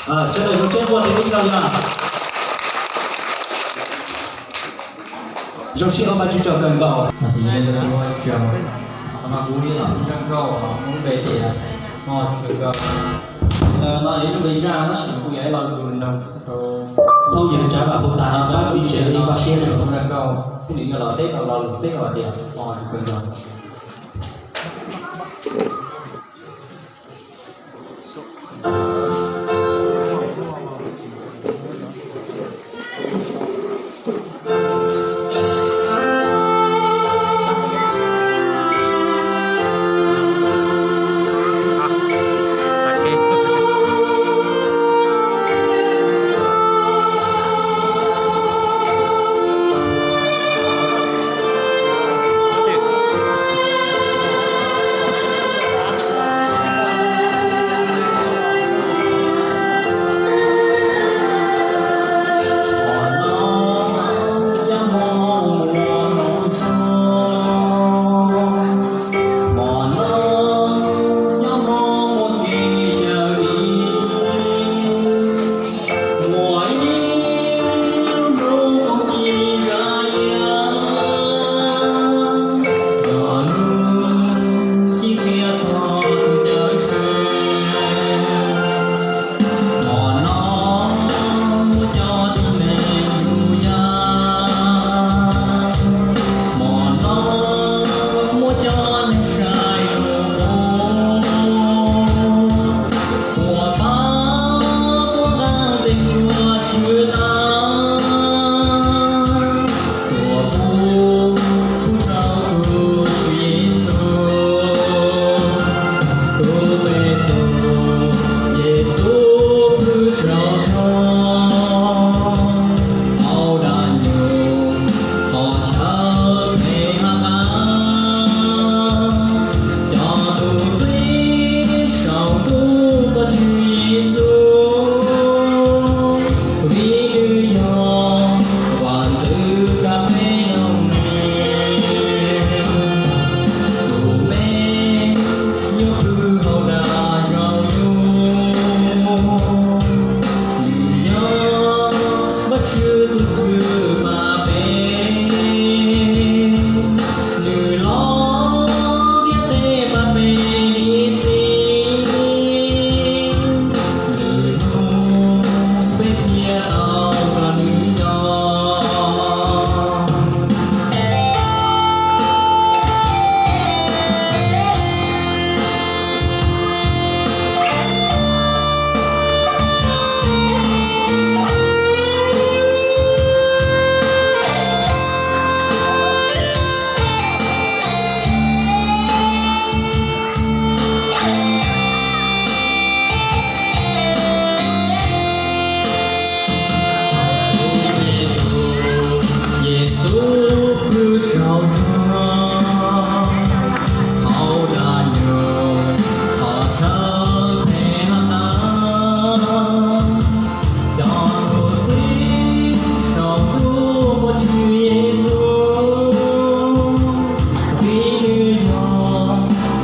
Sawv daws zoo siab muaj ib zaug yog zoo siab ua Vajtswv tsaug kawg nkaus. Phooj ywg Tsav Vam hu tas pab txiv tsev li Vajtswv tsaug. Hmo no muab cov tib neeg hlub yam, hmo no muab cov neeg sai hlub, ua pab tuaj nqaij tej tshuaj tshwm tab, tuaj pub rau tus Tswv Yexus, tus me tub Yexus pwm tsaug zog, hauv dab nyuag qhov chaw phem hab qab, cov tus txib saum ntuj tus Tswv Yexus, vim nws yog vaj ntxwv kab peb noog nws, tus me nyuam qhuav hauv dab zaug yug, nws yog Vajtswv tus kwv pab peb, nws los ntiaj teb pab peb ib txhis, nws hlub peb thiaj tau nrog nws nyob. Yexus pwm tsaug zog, hauv dab nyuag qhov chaw phem hab qab, cov tus txib saum ntuj tus Tswv Yexus, vim nws yog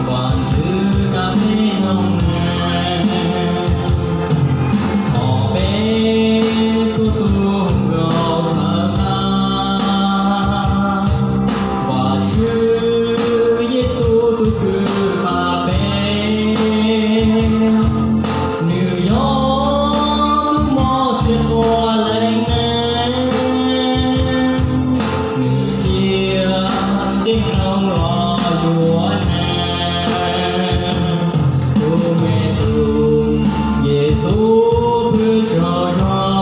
vaj ntxwv kab peb noog nws, thov peb txhua tus nkaum txhawb nqa Vajtswv Yexus tus kwv pab peb. Nws yog tus mob siab txhua leej neeg, nws cia nqe rau los yuav neeg. Tus me tub Yexus pwm tsaug zog,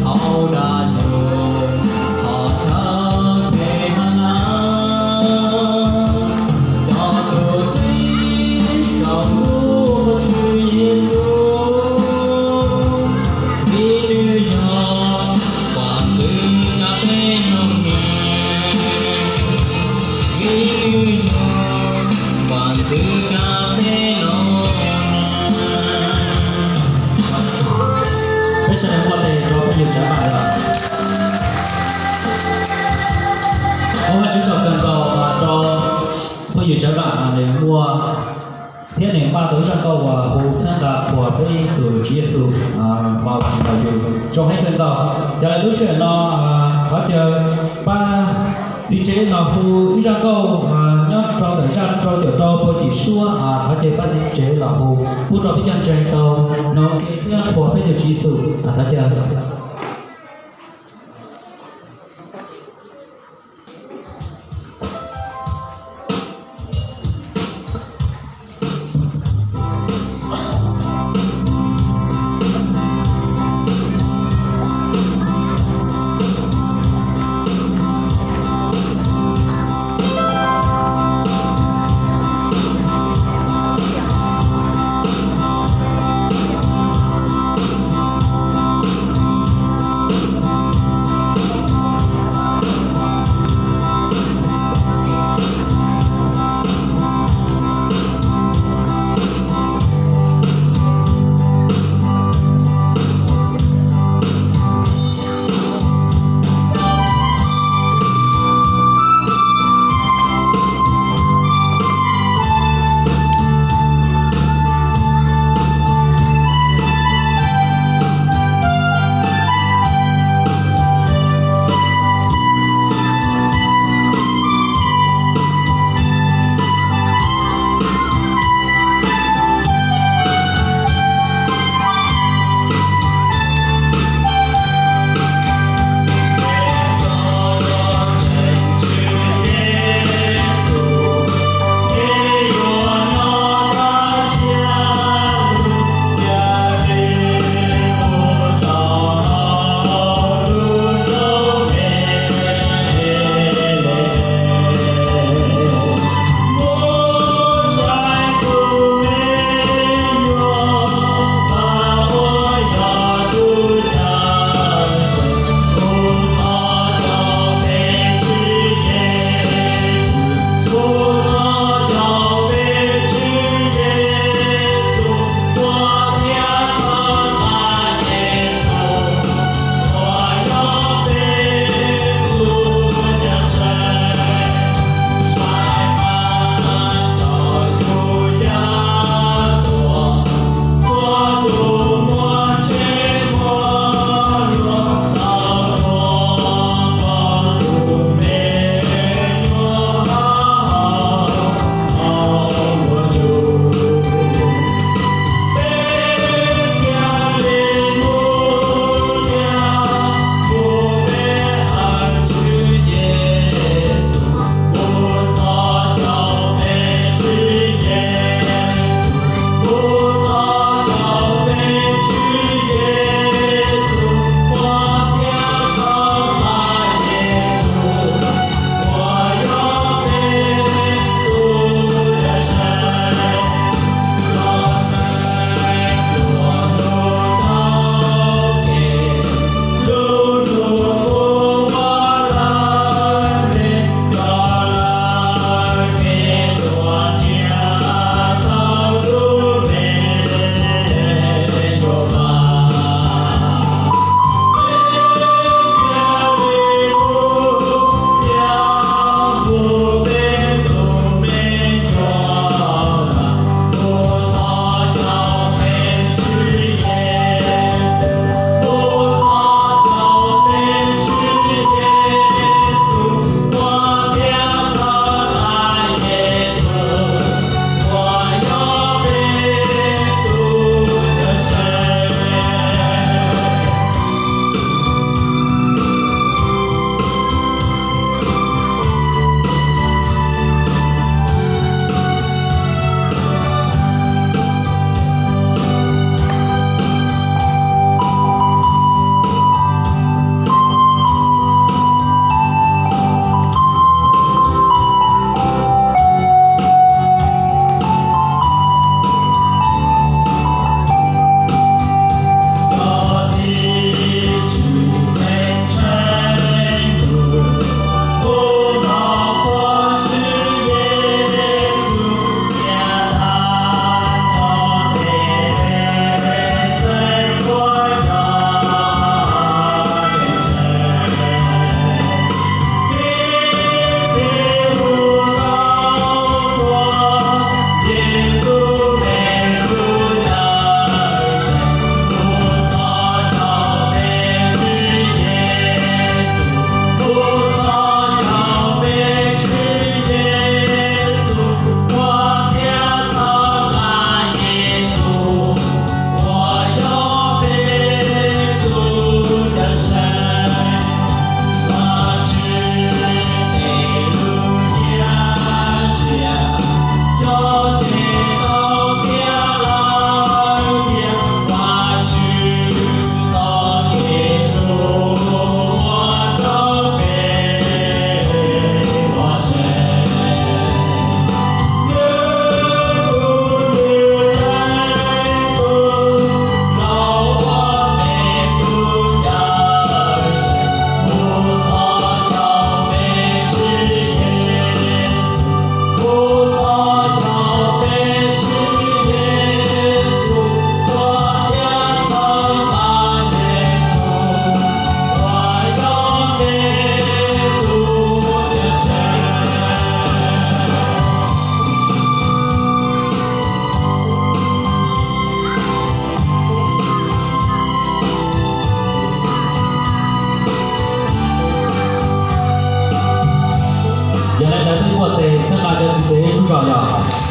hauv dab nyuag qhov chaw phem hab qab, cov tus txib saum ntuj tus Tswv Yexus, vim nws yog vaj ntxwv kab peb noog nws, vim nws yog vaj ntxwv kab peb noog nws. Peb sawv daws npuaj tes rau phooj ywg Tsav Vam os. Thov Vajtswv tsaug kawg nkaus rau phooj ywg Tsav Vam nws muaj thiab nws npaj tau ib zaj nkauj uas hu txhawb nqa qhuas peb tus Tswv Yexus, mas yus zoo heev kawg nkaus. Ces lub sij hawm no thov caw pab txiv tsev los hu ib zaj nkauj nyob rau ntawm zaj rau caum rau puag cim suab, thov caw pab txiv tsev los hu pub rau peb cov ntseeg tau mloog thiab qhuas peb tus Tswv Yexus. Thov caw. Tes txhawb nqa cov txiv tsev ib lub zog yog.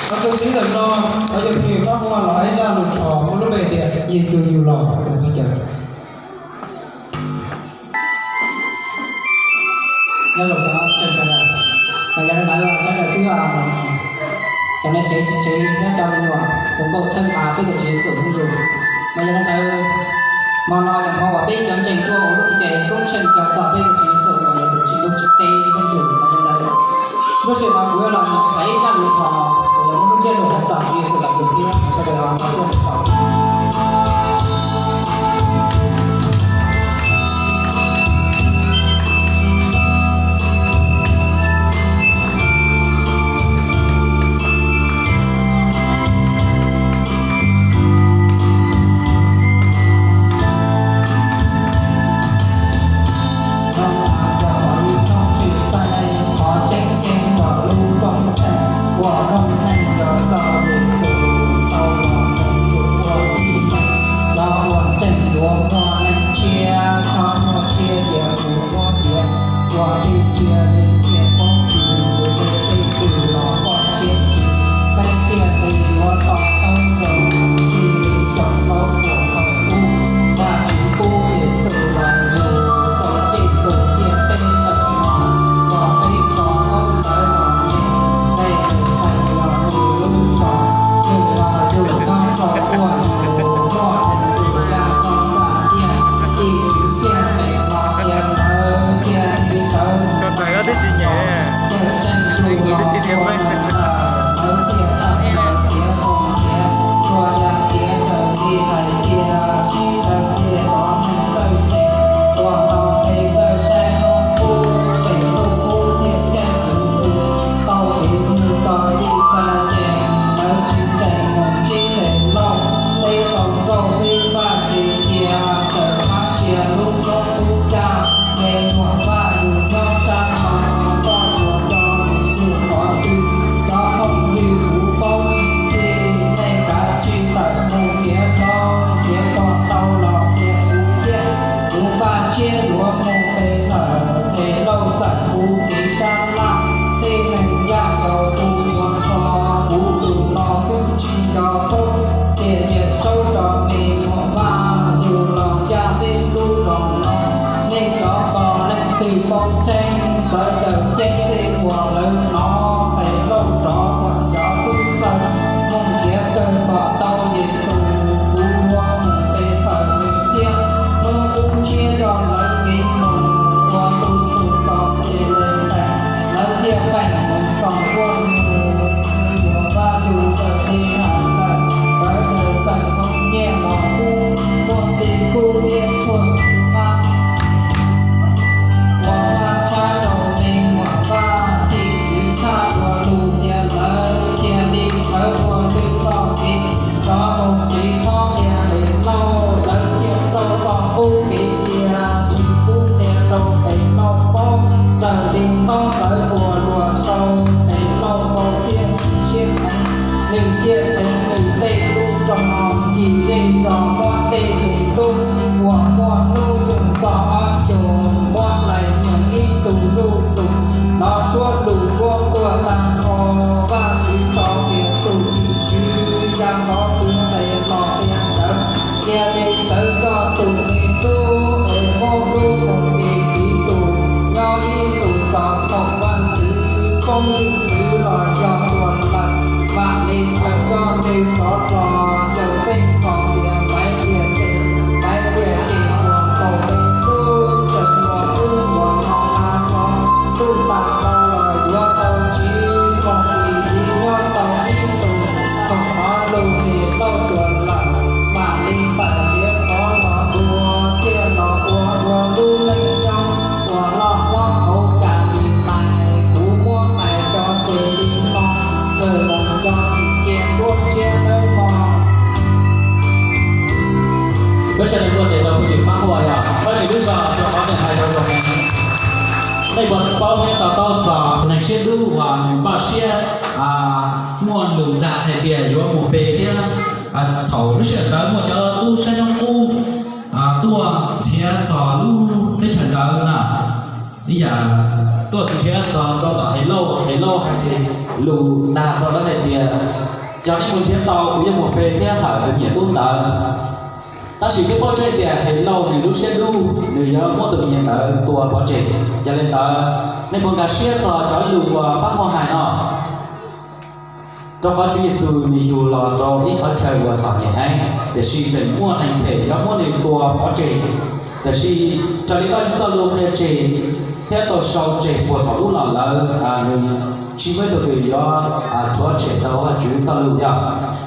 Qhov txuas ntxiv ntawm no, qhov yog phooj ywg Fab Huaj los hais zaj lus rho muaj lub npe tias Yexus yug los. Thov caw. Nyob zoo tsoom sawv daws, mas yog li ntawd sawv daws twb, cov niam tsev txiv tsev nyob cov me nyuam tus nkauj txhawb nqa peb tus Tswv Yexus hnub yug. Mas yog li ntawd, hmo no yog hmo uas peb cov ntseeg tuaj ua lub cev koob tsheej cov txog peb tus Tswv Yexus uas yog tus tsim lub tsim teb hnub yug. Mas yog li ntawd, lub sij hawm no kuv yuav los hais ib zaj lus rho uas yog muaj lub ntsiab lus hais txog Tswv Yexus los yug thiab sawv daws los mloog zaj lus rho. Qhov tseeb ceeb rau lub koob tsheej uas koob neeg yuav txog Yexus tau los mus ua tib neeg. Cov uas ntseeg yuav muaj neej tshiab, txhob muaj siab dias kuv muab piav. Ua tib tsiaj li tsiaj poob tsis, tus twg los poob siab tsis, peb thiaj li yuav tau thoob zoo. Txij li xyoo plaub puas thaum ub, Vajtswv pub Yexus los yug rau txij tus ntiaj teb tawm no, uas peb tso taub ntawv los nyeem, peb hais los lus lub zos, nws los yug nyob rau puag nus, muaj neeg yug ya rau nram tiaj, Vajtswv thiaj hais los tias lawv thiaj li sawv mus, thiaj tseem yug los ua neeg lawm, lawv thiaj tawm los tiav qoom tiav tua ya tiav raws li hais tias, sib raws li cov neeg txawj ntse uas tau pe txawj saib hnub qub, pem ntuj qub thiaj caij tus tus tau tiv nws txog ib txaj ces lawv tsis tseem mus ntsib Hemauj, peb tau nrauj peb Vajtswv cia, txawm hab cia lub koob lub caj, me nyuam Vaj yug nyob sab no, koj yuav nco nws yug qhov twg? Cov phooj ywg, kuv paub tsis txhij, nej kav tsij tawm mus nrhiav tau, nrhiav kom tau los qhia kuv thiab. Kuv npaj siab yuav mus pe hawm, Hemauj txawm kuv kev sab laj, tej neeg yaj nkaus kuv ua ntxhov, kuv tus no twb tsis nco qub, tiam sis saub rau me nyuam Vaj yug los ncaj peb lub zos no. Nej cov tos leej twg paub tseeb, sawv daws ceeb tej uas lawv hnov, Hemauj rov kom cov tub txawj mus nrhiav kawg kom tau Yexus, kuv yuav mus pe hawm nws thiab. Hnub qub tshiab zog lawv kev mus, ua ntu zus txog Npelehees, lawv thiaj pheej mus txog nruab hnub, yuav Vaj yug raws li hais lawm, sawv daws txawm hloov nyiaj los pub, muaj txiv kub thiab tshuaj txiv hmab. Ua Vaj tshab rau me nyuam Vaj, txij txwv tshaj ua lug tias lawv cia li sawv ua lwj txoj kev, rov mus kev txhob qhia Hemauj, lawv thiaj rau txoj qub kev cia, tsis pub qhia rau Hemauj paub, raws li ntaub ntawv uas luag sau, Hemauj npau thiaj tsis siab heev, nws thiaj tshev nws tej tub rog, ncig zej zos muab tej me tub uas muaj hnub nyoog txog ob xyoos, muab hlais nyeem ib tug zuj zus, hnov suab lus suab quaj tag nrho. Vajtswv tso tias tus tim tswv ya nrov kwv nqes los qhia ntawv, cia li sawv koj tus me tub es muab lub mus nqis tiv tus, nyob ib tus txog thaum vaj ntxwv poob zwj txwv los yog tuag lawm, mam li thaws koj nws rov los. Yauxej qhos tias Maiv Liag ces, Maiv Liag ces ua nkaus me tub, tseem ua wb ua no na hlo, ntuj tag hmo los yuav tau ntsiv, mus nqis tiv nyob tau ib tug, thaum hnov lus ces Lauj tuag lawm, mam li tawm tiav qhov los dua, thiaj los ua dua lub neej nyob uas loj hlob hauv Kalilais. Kuv muab hais tso tseg li no, kawg los nco tsis cia nruab siab nawb mog. Peb sawv daws tuaj tes rau phooj ywg Fab Huaj yog phooj ywg lub zos rau qhov nws hais tau zoo heev. Nej puas paub thiab to taub txog neeg siab dub uas nws npaj siab, muaj lus dag hais tias yuav mus pe thiab, thaum lub sij hawm ntawd muaj cov tub sab nyob qub tuaj nrhiav txog lub teb chaws ntawd na, ib yam Tuaj nrhiav txog rau tom Helauj, Helauj hais lus dag rau lawv hais tias, cov nej mus nrhiav tau kuv yuav mus pe thiab hawm tus me nyuam tub ntawd. Tab sis twb paub tseeb tias Helauj nws lub siab dub, nws yuav muab tus me nyuam ntawd tua pov tseg. Yog li ntawd, nej puas nkag siab txog cov lus uas pab muaj hais no? Rau qhov Tswv Yexus nws yug los rau ib qhov chaw uas txom nyem heev, tiam sis tseem muaj neeg phem yuav muab nws tua pov tseg. Tiam sis raws li Vajtswv txoj lus qhia tseg thiab tau sau tseg puag thaum ub los lawm, nws tsis muaj ib tug twg yuav rhuav tshem tau Vajtswv txoj lus yog.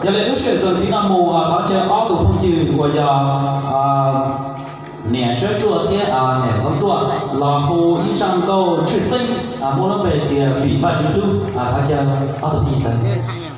Yog li lub sij hawm txuas ntxiv no mus, thov caw ob tug phooj ywg uas yog niam Tsawb Ruaj thiab niam Ntxoov Ruaj los hu ib zaj nkauj tshwj xeeb muaj lub npe tias Vim Vajtswv Hlub. Thov caw ob tug phooj ywg ntawd.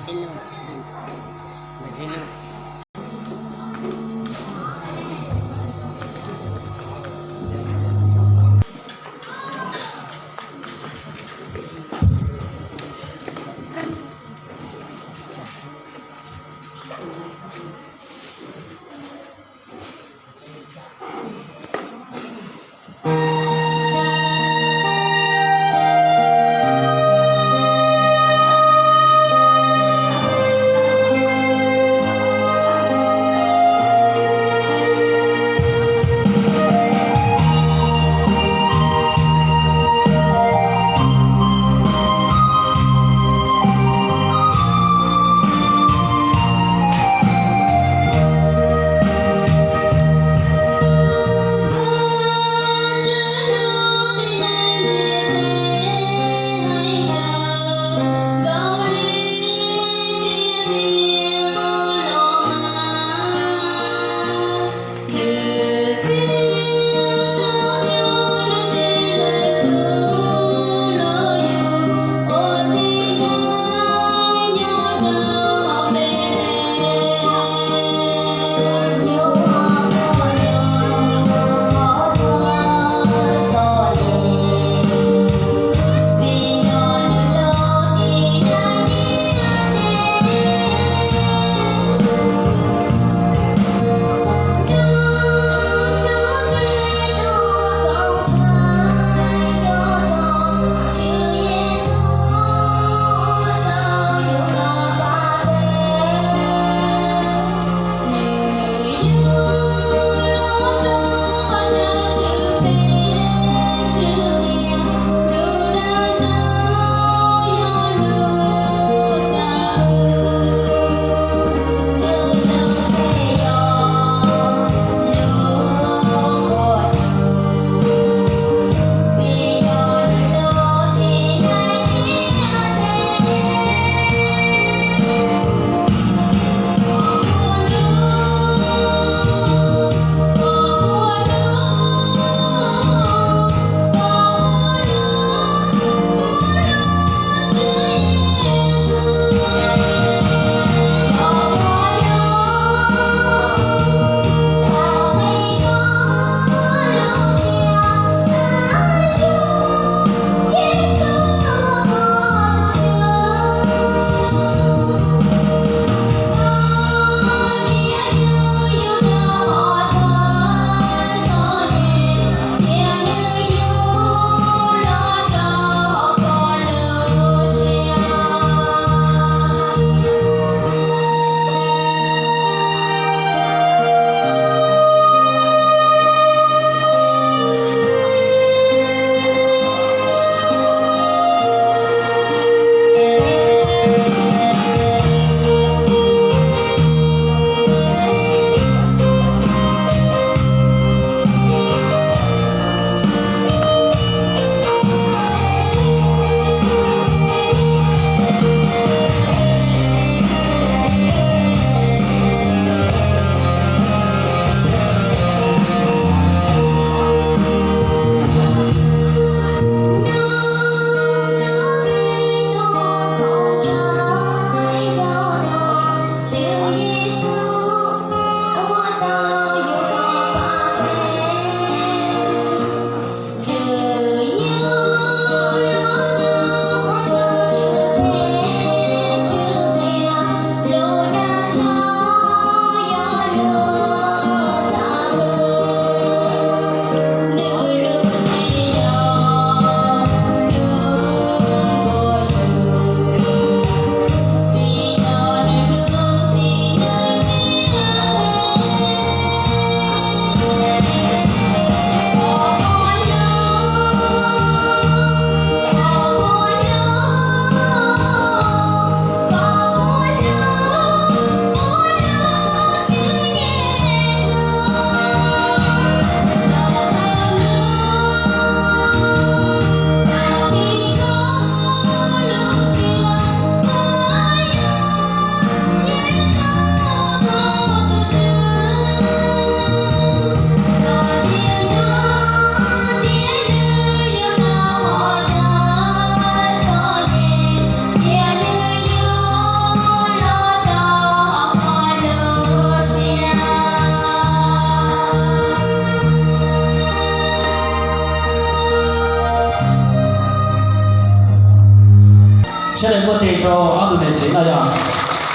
Rau ob tug niam tsev no yog,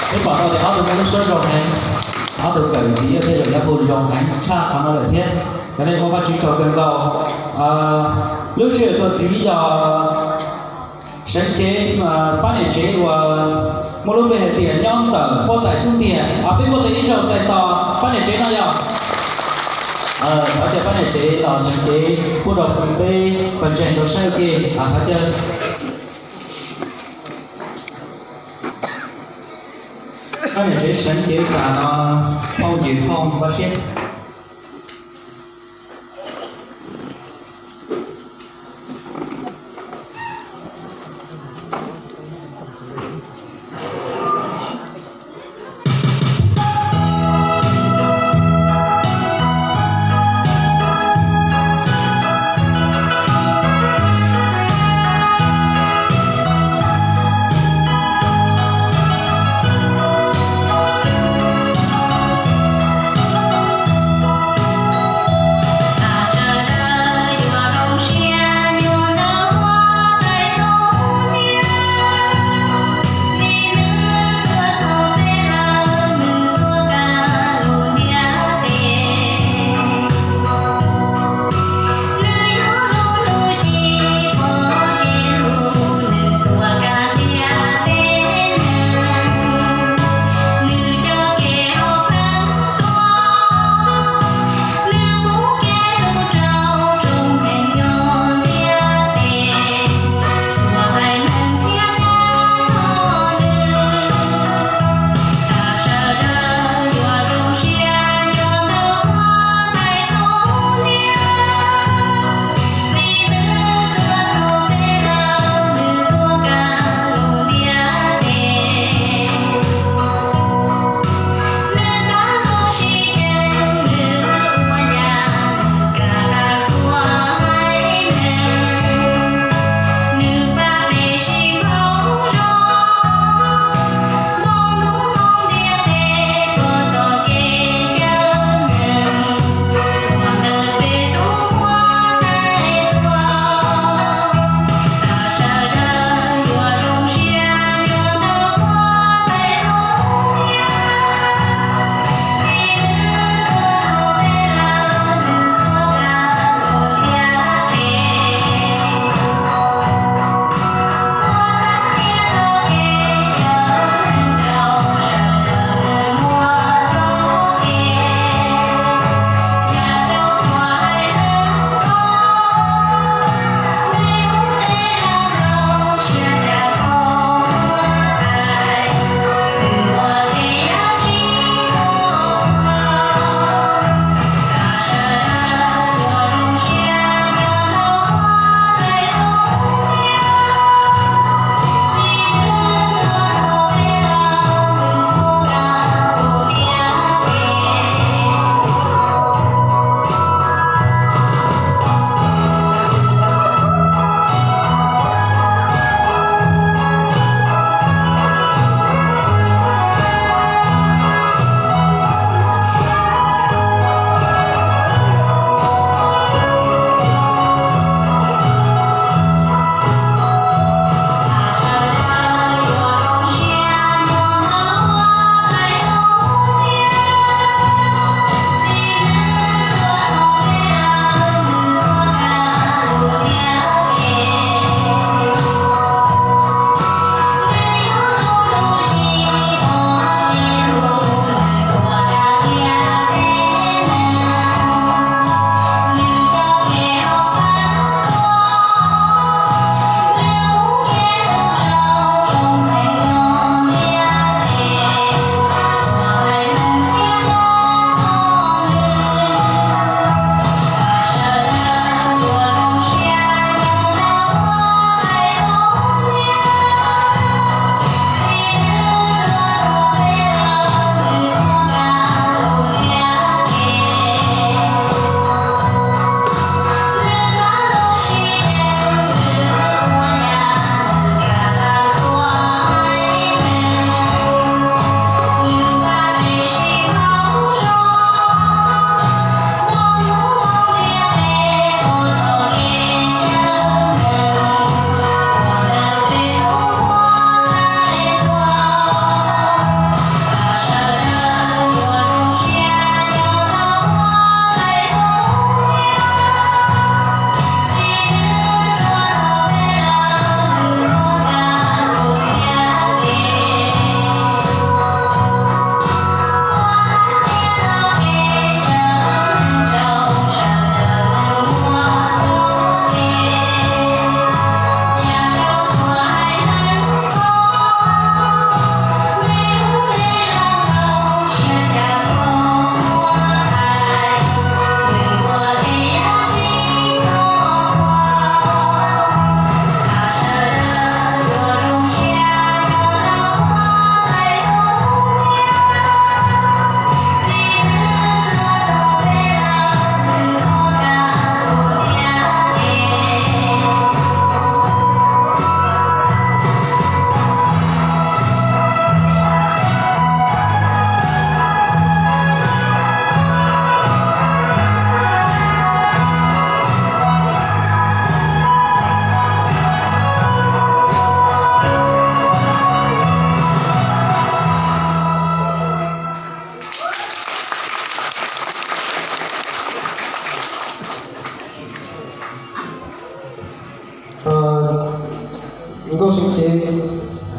peb pom tau tias ob tug muaj lub suab zoo heev, ob tug kawm ntxiv thiab zoo, yav hu zoo heev tshaj qhov no lawm thiab. Cov nej ua Vajtswv tsaug kawg nkaus. Lub sij hawm txuas ntxiv yog seev cev pab niam tsev uas muaj lub npe hais tias nyob ntawm huab tais xub ntiag, peb muab ib zaug txais tos pab niam tsev no yog. Thov caw pab niam tsev los seev cev pub rau peb pawg ntseeg tau saib ua ke. Thov caw pab niam tsev seev cev tas no, phooj ywg Phooj Vaj Siab.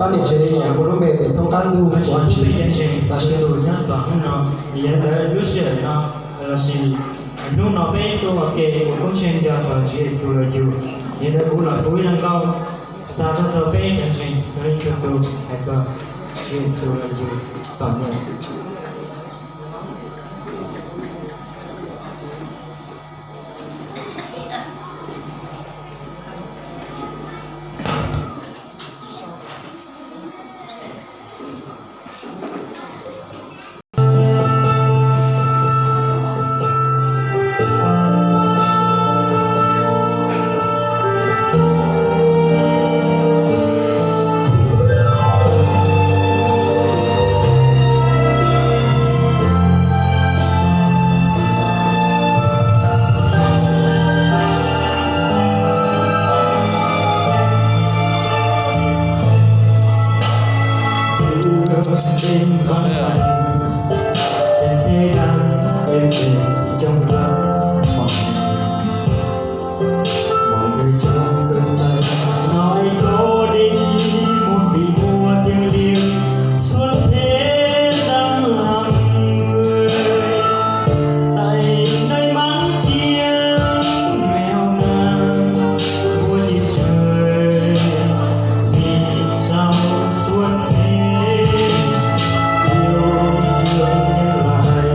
Pab niam tsev nyiam hu lub npe tias Thoob Qab Ntuj, Thoob Qab Ntuj nyob tom hnub no. Yog li ntawd lub sij hawm no lossis hnub no peb tuaj ua ke ua koob tsheej nco txog Tswv Yexus los yug. Yog li ntawd kuv los kuv ib leeg nkauj xa txog rau peb cov ntseeg txhua leej txhua tus hais txog Tswv Yexus los yug txom nyem. Xưa trên con thuyền, trên thế gian em tìm trong giấc mộng. Mọi người trong cơn say nói có đi một vị vua thiêng liêng suốt thế gian làm người. Tại nơi máng chiếc mèo ngang vua trên trời, vì sao suốt thế yêu thương nhắc lại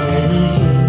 ngày hy sinh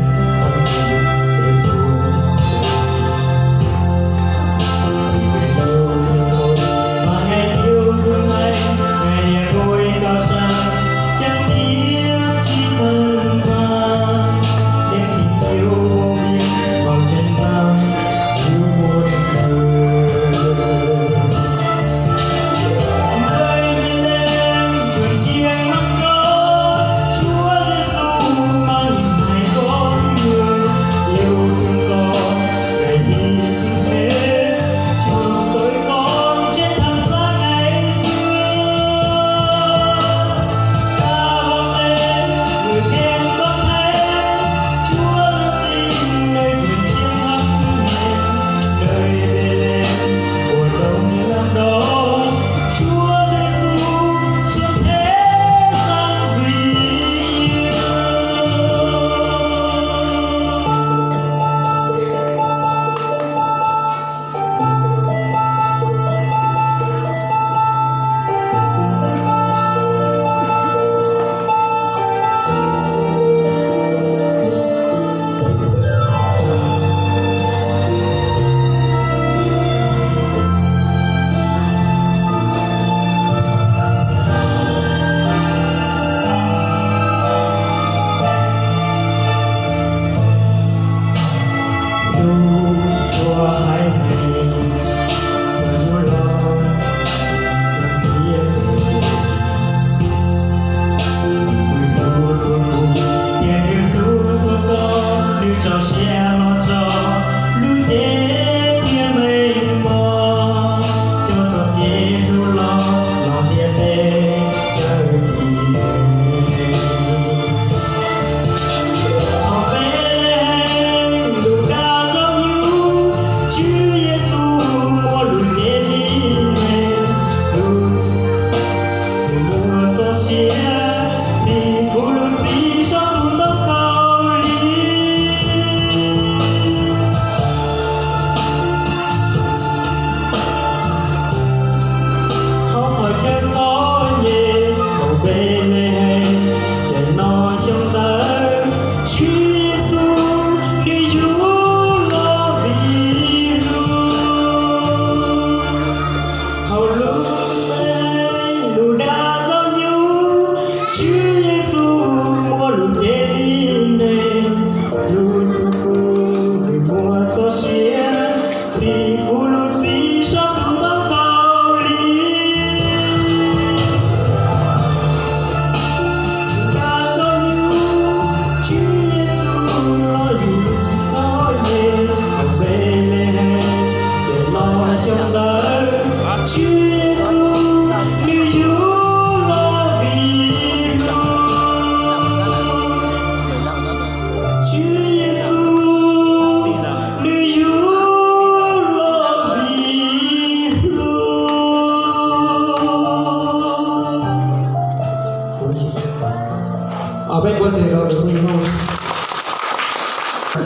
Peb puav tes rau tus Tswv.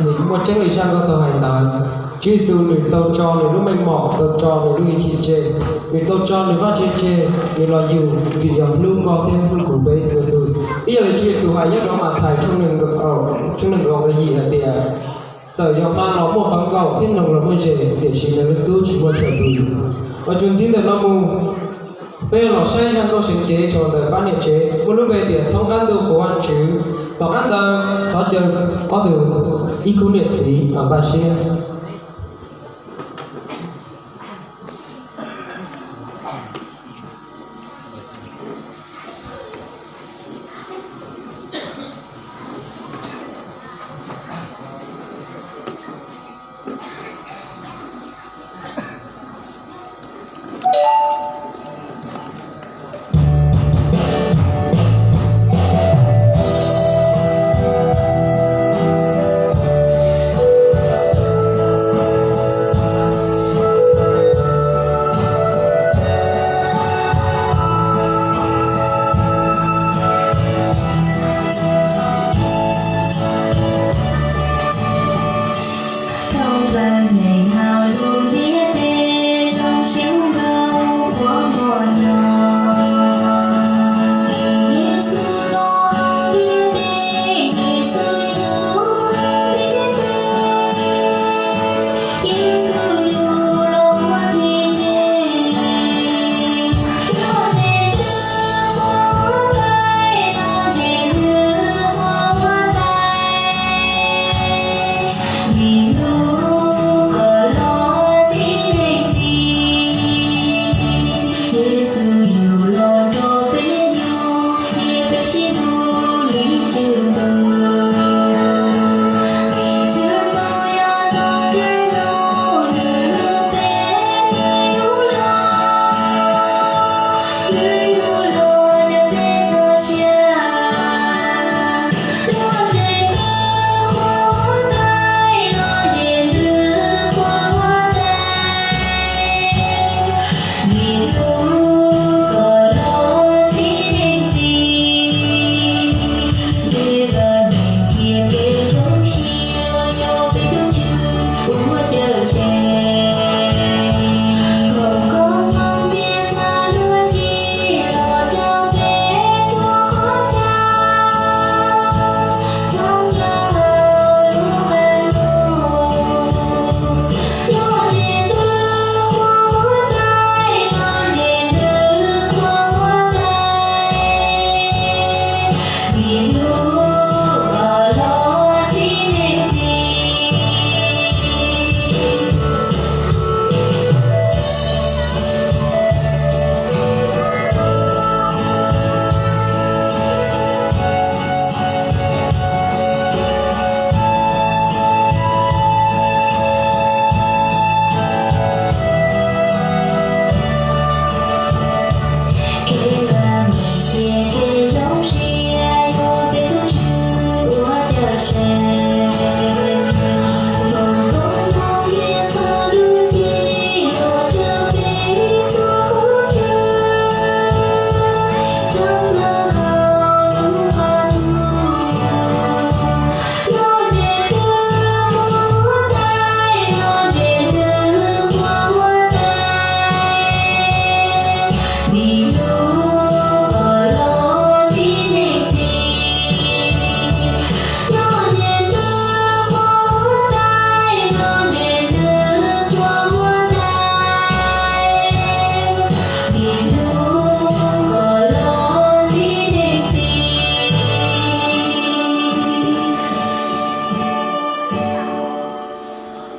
Nws muaj tseeb li zaj nkauj tau hais ntawd. Tswv Yexus nws tau tso nws lub meej mom, tau tso nws lub hwj chim tseg, nws tau tso nws vaj tse tseg, nws los yug vim yog hlub koj thiab hlub kuv peb txhua tus. Ib yam li Tswv Yexus hais nyob rau Mathais tshooj nees nkaum, tshooj nees nkaum nqe yim hais tias, txawm yog hma los muaj qhov nkaum thiab noog los muaj zes, tiam sis nws lub tub tsis muaj chaw tu. Los txuas ntxiv ntawm no mus, peb los saib zaj nkauj seev cev rau ntawm pab niam tsev muaj lub npe tias thoob qab ntuj qhuas Vajtswv. Tom qab ntawd thov caw ob tug ib khub niam txiv npaj siab.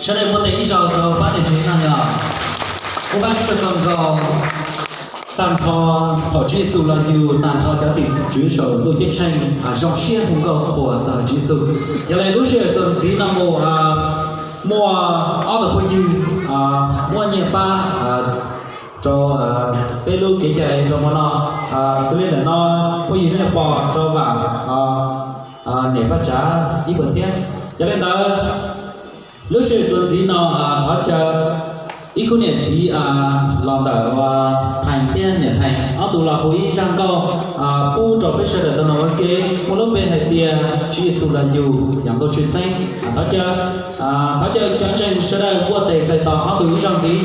Sawv daws muab tes ib zaug rau pab niam tsev no yog ua Vajtswv tsaug kawg nkaus tag nrho thaum Tswv Yexus los yug, tag nrho cov tim tswv saum ntuj ceeb tsheej zoo siab hu nkauj qhuas txog Tswv Yexus. Yog li lub sij hawm txuas ntxiv no mus, muaj ob tug phooj ywg muab nyiaj pab rau peb lub kev cai rau hmo no. Xws li ntawm no, phooj ywg Nyiaj Pov rau Vam niam paj tsav ib puas txhiab. Yog li ntawd, lub sij hawm txuas ntxiv no thov caw Ib khub niam txiv los ntawm Theem thiab niam Theem, ob tug los hu ib zaj nkauj pub rau peb sawv daws tau mloog ua ke, muaj lub npe hais tias Tswv Yexus los yug yog nkauj tshwj xeeb. Thov caw, thov caw cov ntseeg sawv daws npuaj tes txais tos ob tug ib zaug ntxiv.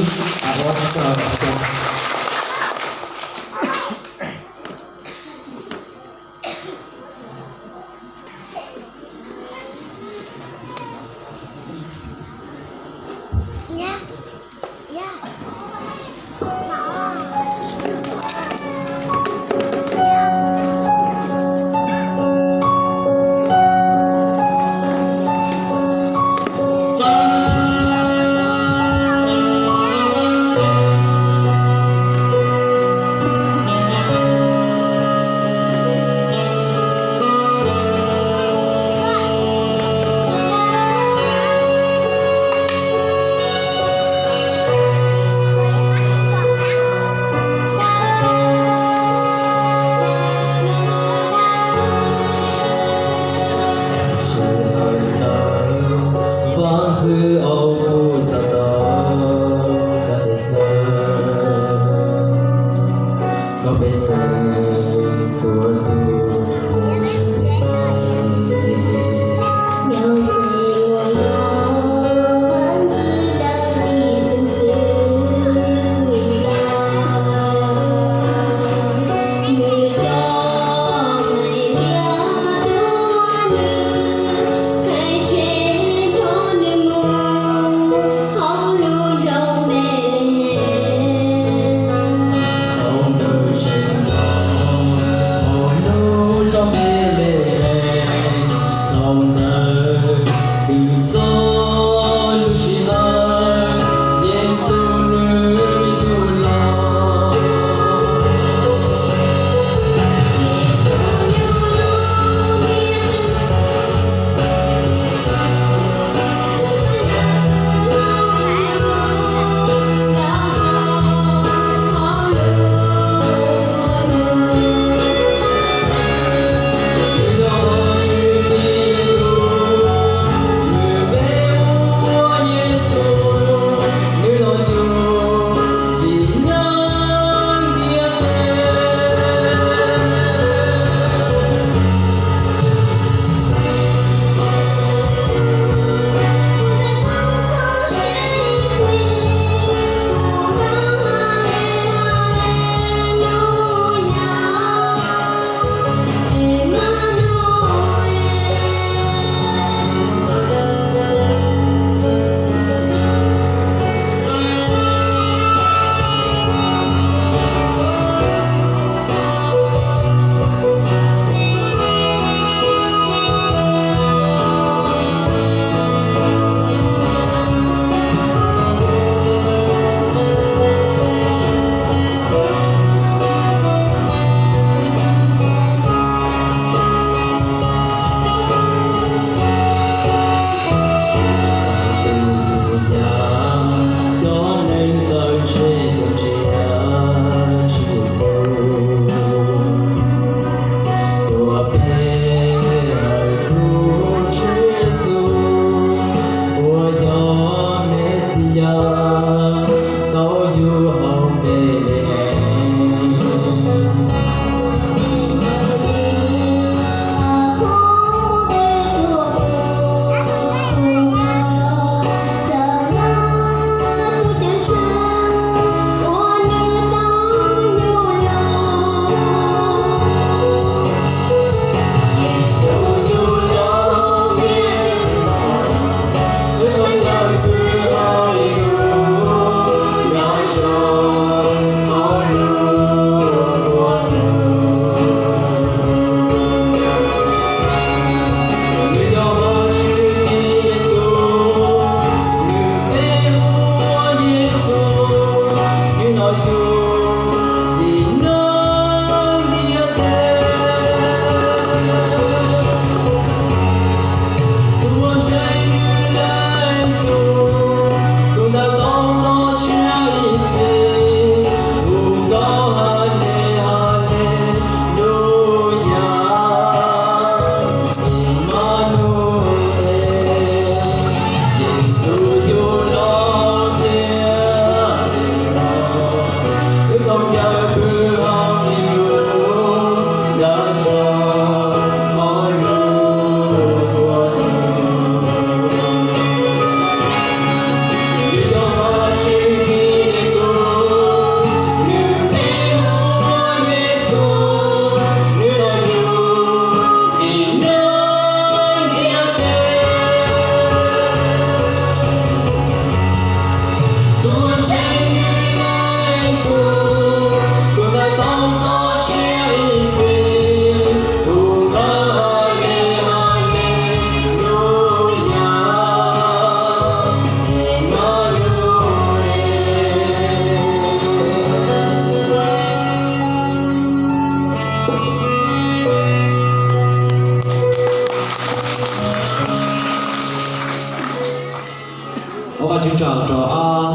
Ntsog rau ob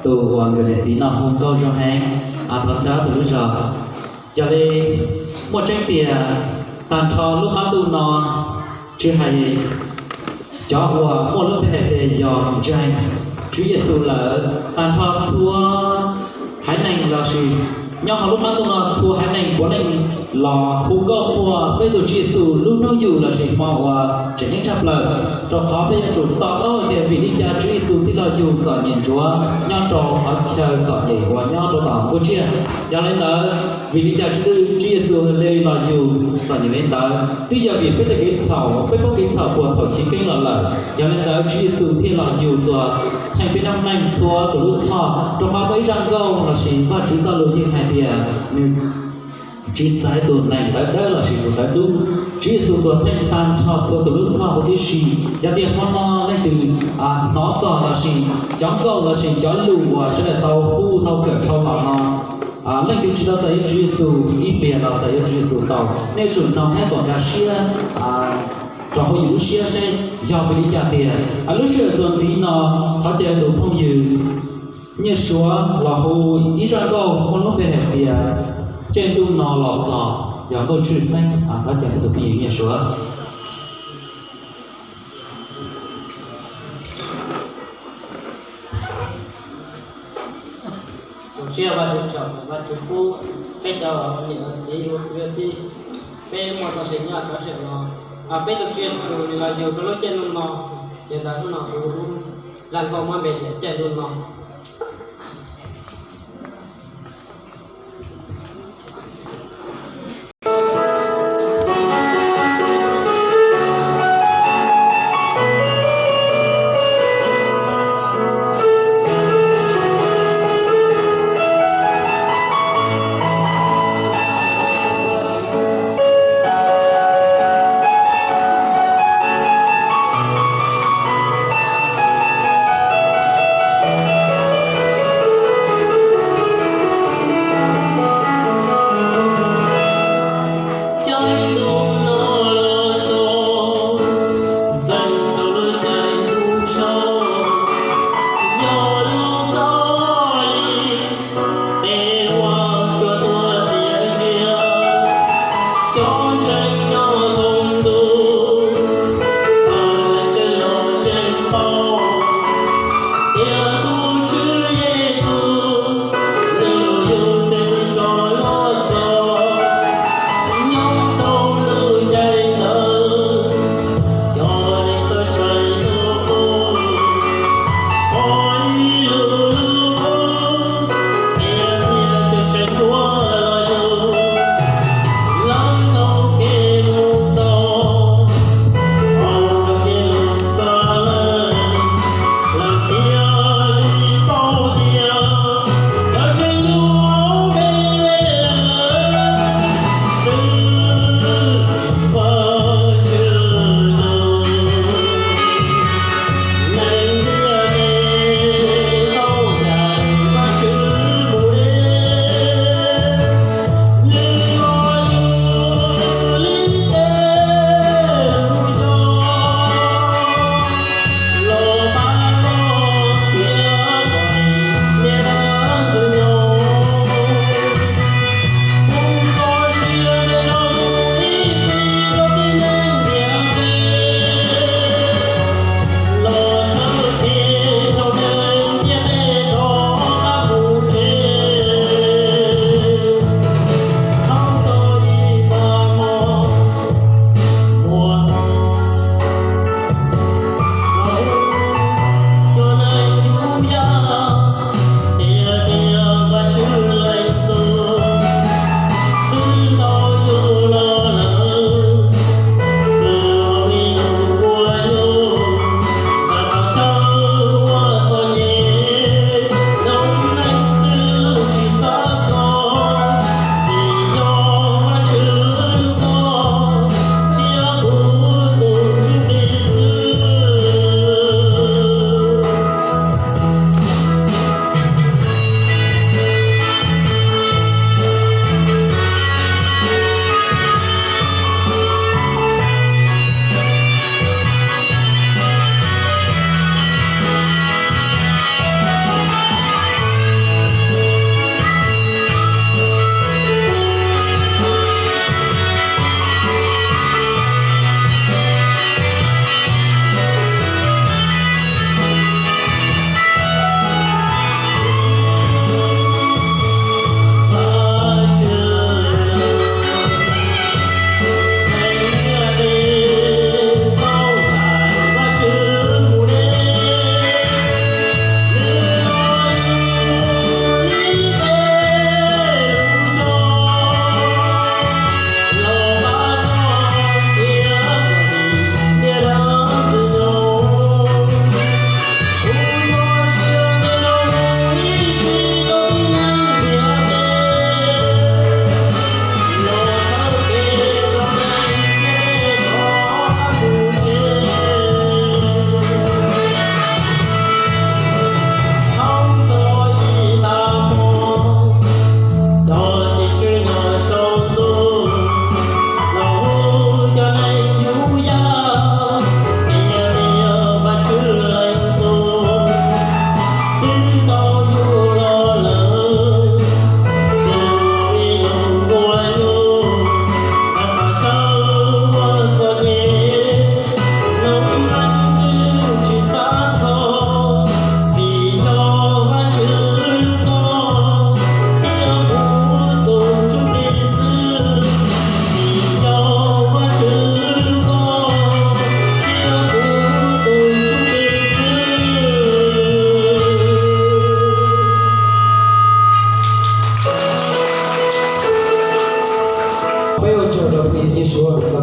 tug uas nkawd niam txiv no hu nkauj zoo heev, thov txhawb ob tug lub zog. Yog li muaj tseeb tias tag nrho lub qab ntuj no, tsis hais cov uas muaj lub npe hais tias yog ntseeg Tswv Yexus lawm, tag nrho txhua haiv neeg lossis nyob hauv lub qab ntuj no txhua haiv neeg puav leej los hu nkauj qhuas peb tus Tswv Yexus lub hnub yug lossis hmo uas tseem ceeb tshaj plaws, rau qhov peb yuav tsum to taub tias vim li cas Tswv Yexus thiaj los yug txom nyem ntsuav nyob rau qhov chaw txom nyem uas nyob rau tom nkuaj tsiaj. Yog li ntawd, vim li cas Tswv, Tswv Yexus li los yug txom nyem li ntawd? Twb yog vim peb tej kev txhaum, peb poob kev txhaum puag thaum chiv keeb los lawm. Yog li ntawd Tswv Yexus thiaj los yug tuag theej peb noob neej txhua tus lub txhoj, rau qhov muaj ib zaj nkauj lossis Vajtswv txoj lus yeej hais tias nws tsis xaiv tus neeg tawv dawb lossis tus tawv dub. Tswv Yexus tuag theej tag nrho txhua tus lub txhoj huv tib si. Yog tias hmo no leej twg hnov txog lossis cov nkauj lossis cov lus uas sawv daws tau hu tau kawm dhau los no, leej twg tsis tau txais yuav Tswv Yexus ib pliag los txais yuav Tswv Yexus tau. Nej yuav tsum noog thiab kom nkag siab rau hauv yus lub siab seb yog vim li cas tiag. Lub sij hawm txuas ntxiv no, thov caw tus phooj ywg Nyiaj Suav los hu ib zaj nkauj muaj lub npe hais tias Caij ntuj no los txog, yog nkauj tshwj xeeb. Thov caw tus phooj ywg Nyiaj Suav. Tus Tswv Vajtswv tsom, Vajtswv pub peb cov niam txiv ua kwv tij, peb muaj txoj sia nyob rau sij hawm no. Peb tus Tswv Yexus nws los yug rau lub caij ntuj no, ces ntawm hnub no kuv lub zaj nkauj muab npe tias Caij ntuj no.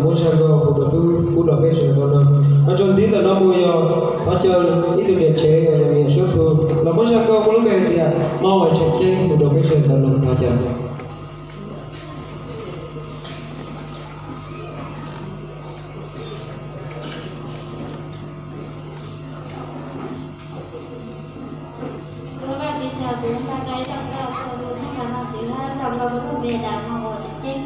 Muab zaj nkauj hu rau peb sawv daws tau mloog. Tso ntxiv ntawm no mus yog thov caw ib tug niam tsev uas yog niam Suab Thu los muab zaj nkauj muaj lub npe hais tias Mauj Uas Tseem Ceeb hu rau peb sawv daws tau mloog, thov caw. Kuv Vajtswv tsaug, kuv npaj tau ib zaj nkauj tuaj hu tshaj tawm Vajtswv, zaj nkauj muaj lub npe tas Mauj Uas Tseem Ceeb.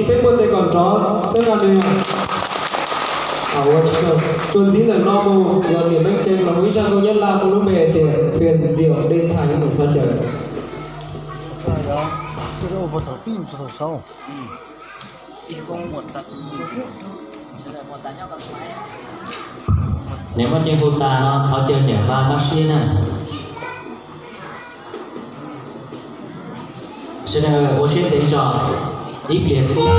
Peb npuaj tes kom nrov txhawb nqa nws. Ua tsaug. Txuas ntxiv ntawm no mus yog niam Meej Tseeb los ua ib zaj nkauj Nyab Laj muaj lub npe hais tias Hwm Ntxias Dej Thas, ib mus thov caw. Niam Meej Tseeb hu tas no thov caw niam Vaj Mab Siab na. Sawv daws ua siab ntev zog ib pliag xwb.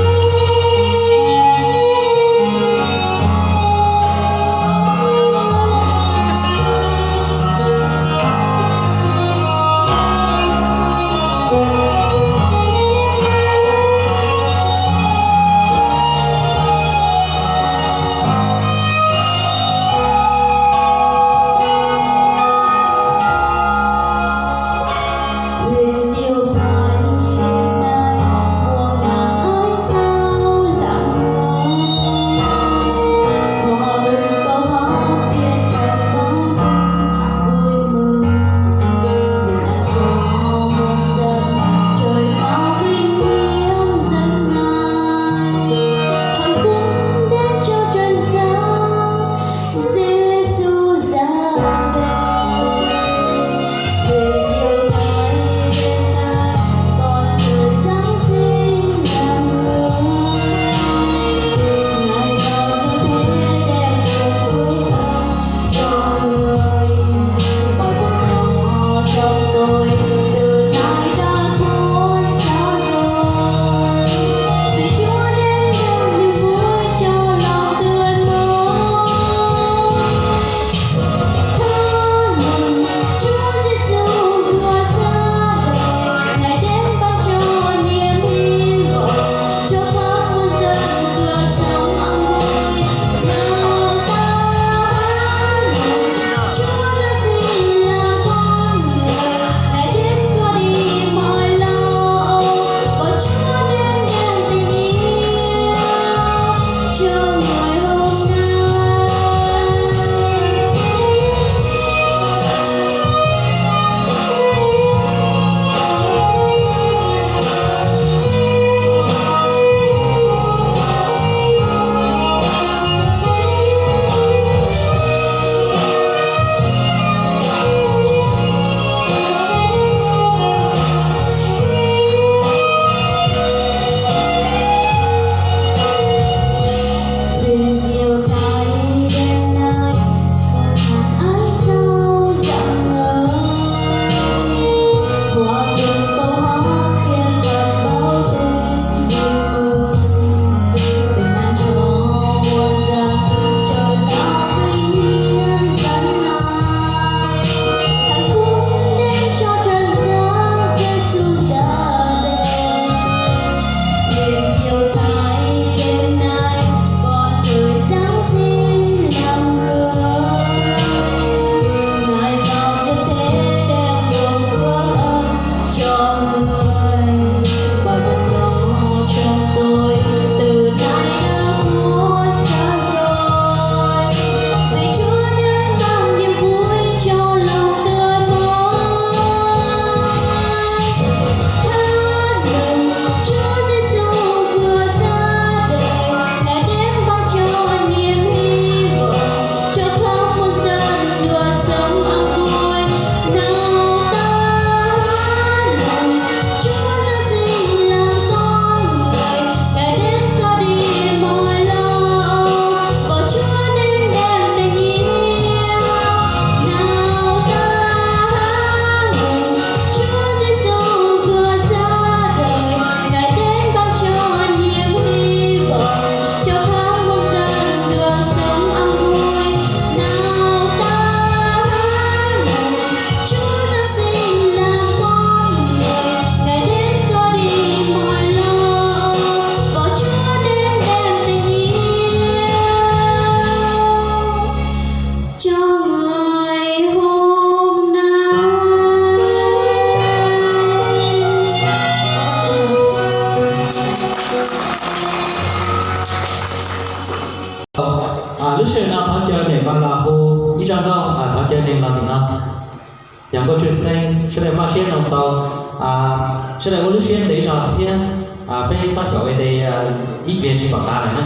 Lub sij hawm no thov caw niam Vaj los hu ib zaj nkauj, thov caw nws los tim no. Cov nkauj tshwj xeeb, sawv daws npaj siab mloog tau, sawv daws ua lub siab ntev zog thiab. Peb txhob xyaum ua ib pliag tsis pom tas lawm na.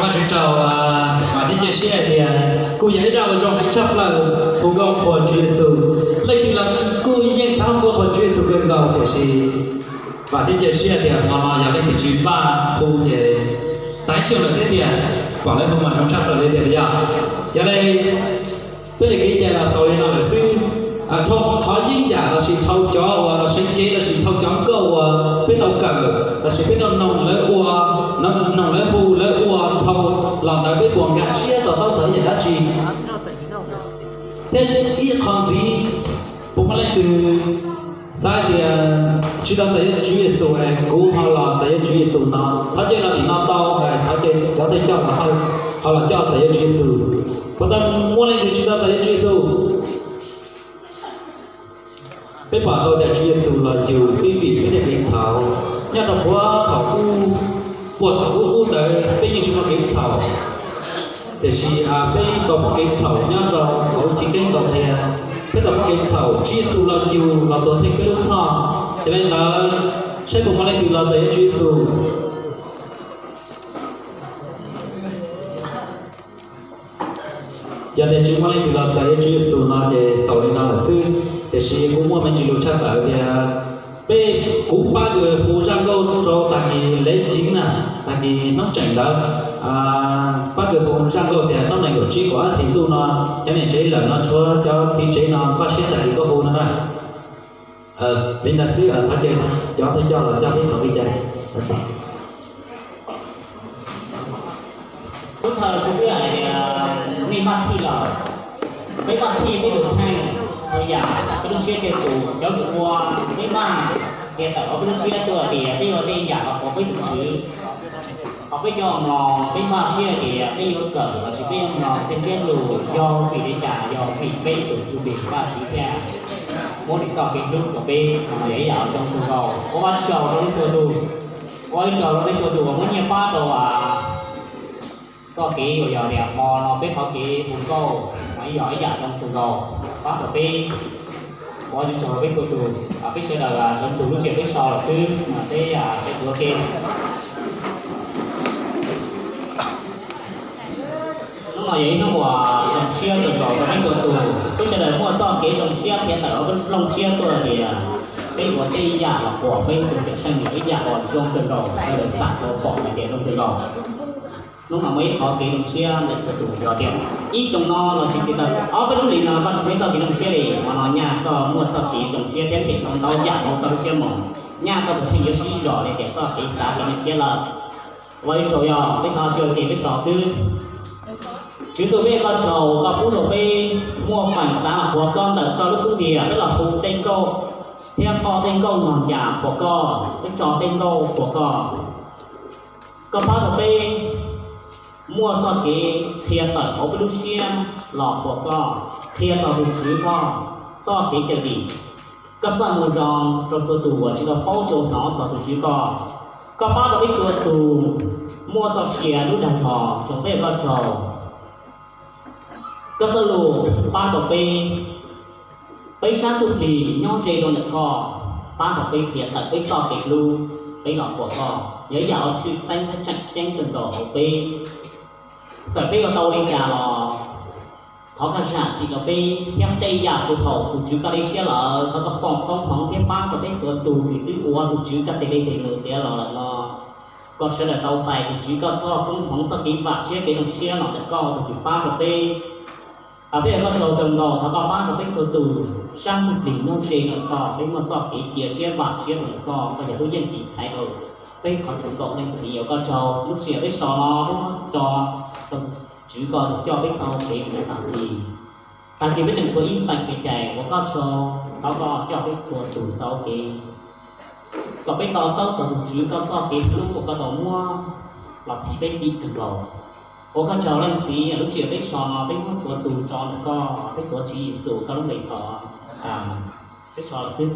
Ua tsaug, vam thiab cia siab hais tias kuj yog ib zaj uas zoo heev tshaj plaws, hu nkauj qhuas Tswv Yexus. Leej twg los kuj yeej xav hu nkauj qhuas Tswv Yexus kawg nkaus, tiam sis vam thiab cia siab tias hmo no yog leej twg tsis npaj hu ces tag xyoo lawm thiab tiag, pom lawv hu mas zoo tshaj plaws li tiag los yog. Yog li peb li kev cai los xaus li no lawm xwb. Dhau qhov yeeb yam lossis dhau cov uas seev cev lossis dhau cov nkauj uas peb tau kawm lossis peb tau noog lawv ua, noog lawv hu lawv ua dhau los ntawd peb puas nkag siab to taub txog ib yam dab tsi? Thiab ib qho ntxiv, puas muaj leej twg xav tias tsis tau txais yuav Tswv Yexus es kuv ho los txais yuav Tswv Yexus no, thov cia los tim no tau, thov cia cov thawj coj los ho los coj txais yuav Tswv Yexus. Puas tau muaj leej twg tsis tau txais yuav Tswv Yexus? Peb pom tau tias Tswv Yexus los yug twb vim peb tej kev txhaum. Nyob rau puag thaum ub, puag thaum ub ub ntawd peb yeej tsis muaj kev txhaum, tiam sis peb tau muaj kev txhaum nyob rau hauv Chiv Keeb tau qhia. Peb tau muaj kev txhaum, Tswv Yexus los yug los tuav theej peb lub txhoj. Yog li ntawd, saib puas muaj leej twg los txais yuav Tswv Yexus. Yog tias tsis muaj leej twg los txais yuav Tswv Yexus no ces xaus li no lawm xwb. Tiam sis kuv muaj me ntsis lus tshaj tawm tias peb, kuv pab kws hu zaj nkauj rau tag kis lev chiv na, tag kis hnub tseem ntawd, pab kws hu zaj nkauj tias hnub nees nkaum tsib kaum ob hlis ntuj no, cov niam tsev lawm no tshuav cov txiv tsev no npaj siab tag kis tuaj hu no na. Li ntawd xwb, thov caw cov thawj coj los coj peb xaus li cas. Lub thawj kuv twb hais tias nej maj thij lawm, peb maj thij peb tus kheej, txhua yam peb lub siab thiaj tus, cov kws ua peb maj tias tawm hauv peb lub siab tuaj tias peb ua tej yam los qhuas peb tus Tswv. Peb cov mloog peb npaj siab tias peb yuav kawm los sis peb yuav mloog tej ntsiab lus yog vim li cas, yog vim peb tus Tswv Npis Vajtswv thiaj muab nws txoj kev hlub rau peb no yog ib yam zoo kawg nkaus. Ua Vajtswv tsaug rau peb txhua tus, ua Vajtswv tsaug rau peb txhua tus uas muab nyiaj pab rau txoj kev uas yog tias hmo no peb qhov kev hu nkauj mas yog ib yam zoo kawg nkaus pab rau peb. Ua Vajtswv tsaug rau peb txhua tus, peb sawv daws sawv ntsug lub sij hawm peb so lawm xwb mas peb peb tuav ke. Hnub no yog ib hnub uas zoo siab kawg nkaus rau peb txhua tus, peb sawv daws muaj txoj kev zoo siab qhia tawm hauv peb looj siab tuaj tias peb ua tej yam los pom peb tus Cawmseej ua ib yam uas zoo kawg nkaus, sawv daws xam rau pom hais tias zoo kawg nkaus. Hnub no muaj ib qho kev zoo siab ntawm txhua tus yog tias ib xyoo no los sis tias tau ob peb lub hlis no koj tsis muaj ib txoj kev zoo siab li, hmo no nyaj koj muaj txoj kev zoo siab thiab tseem tau ntau yam rau koj lub siab mus. Nyaj koj puas pheej yuav sib zog li tias txoj kev xav kev zoo siab lawm. Ua Vajtswv tsaug, yog peb thov cuag ces peb so xwb. Tswv Ntuj, peb ua koj tsaug, koj pub rau peb muaj feem xav los qhuas koj ntawm koj lub xub ntiag, peb los hu tej nkauj thiab qhov tej nkauj nog cas qhuas koj, peb tso tej nkauj qhuas koj. Koj pab rau peb muaj txoj kev qhia tawm hauv peb lub siab los qhuas koj, qhia txog tus Tswv koj txoj kev cawm dim, koj txoj moo zoo rau txhua tus uas tsis tau paub tsis tau hnov txog tus Tswv koj. Koj pab rau peb txhua tus muaj txoj sia lub dag zog, zoo peb ua koj tsaug. Koj txoj lus pab rau peb, peb sab ntsuj plig nyob ze rau ntawm koj, pab rau peb qhia tawm peb txoj kev hlub, peb los qhuas koj, yog ib yam uas tshwj xeeb thiab tseem ceeb kawg nkaus hauv peb. Txawm peb yuav tau li cas los thov koj zam txim rau peb thiab tej yam puag thaum tus Tswv koj lub siab lawm, thov koj foom koob hmoov thiab pab rau peb txhua tus uas twb ua tus Tswv koj tes dej tes num tiav los lawm no. Kom sawv daws tau txais tus Tswv koj txoj koob hmoov, txoj kev vam siab kev zoo siab los ntawm koj tus Tswv pab rau peb. Peb ua koj tsaug kawg nkaus, thov koj pab rau peb txhua tus sab ntsuj plig nyob ze ntawm koj, peb muaj txoj kev cia siab vam siab rau ntawm koj, koj yog lub yeej tiv thaiv rau peb qhov tsaus nkaus. Leej Txiv, ua koj tsaug, lub sij hawm peb so no peb muab tso rau Tswv koj tus coj peb txoj kev mus tag kis. Tag kis peb tseem tshuav ib feem kev cai, ua koj tsaug, thov koj coj peb txhua tus txoj kev, kom peb to taub txog tus Tswv koj txoj kev hlub uas koj tau muab los txhiv peb dim kawg nkaus. Ua koj tsaug Leej Txiv, lub sij hawm peb so no peb muab txhua tus tso ntawm koj, peb tuav Tswv Yexus koj lub npe thov. Peb so lawm xwb.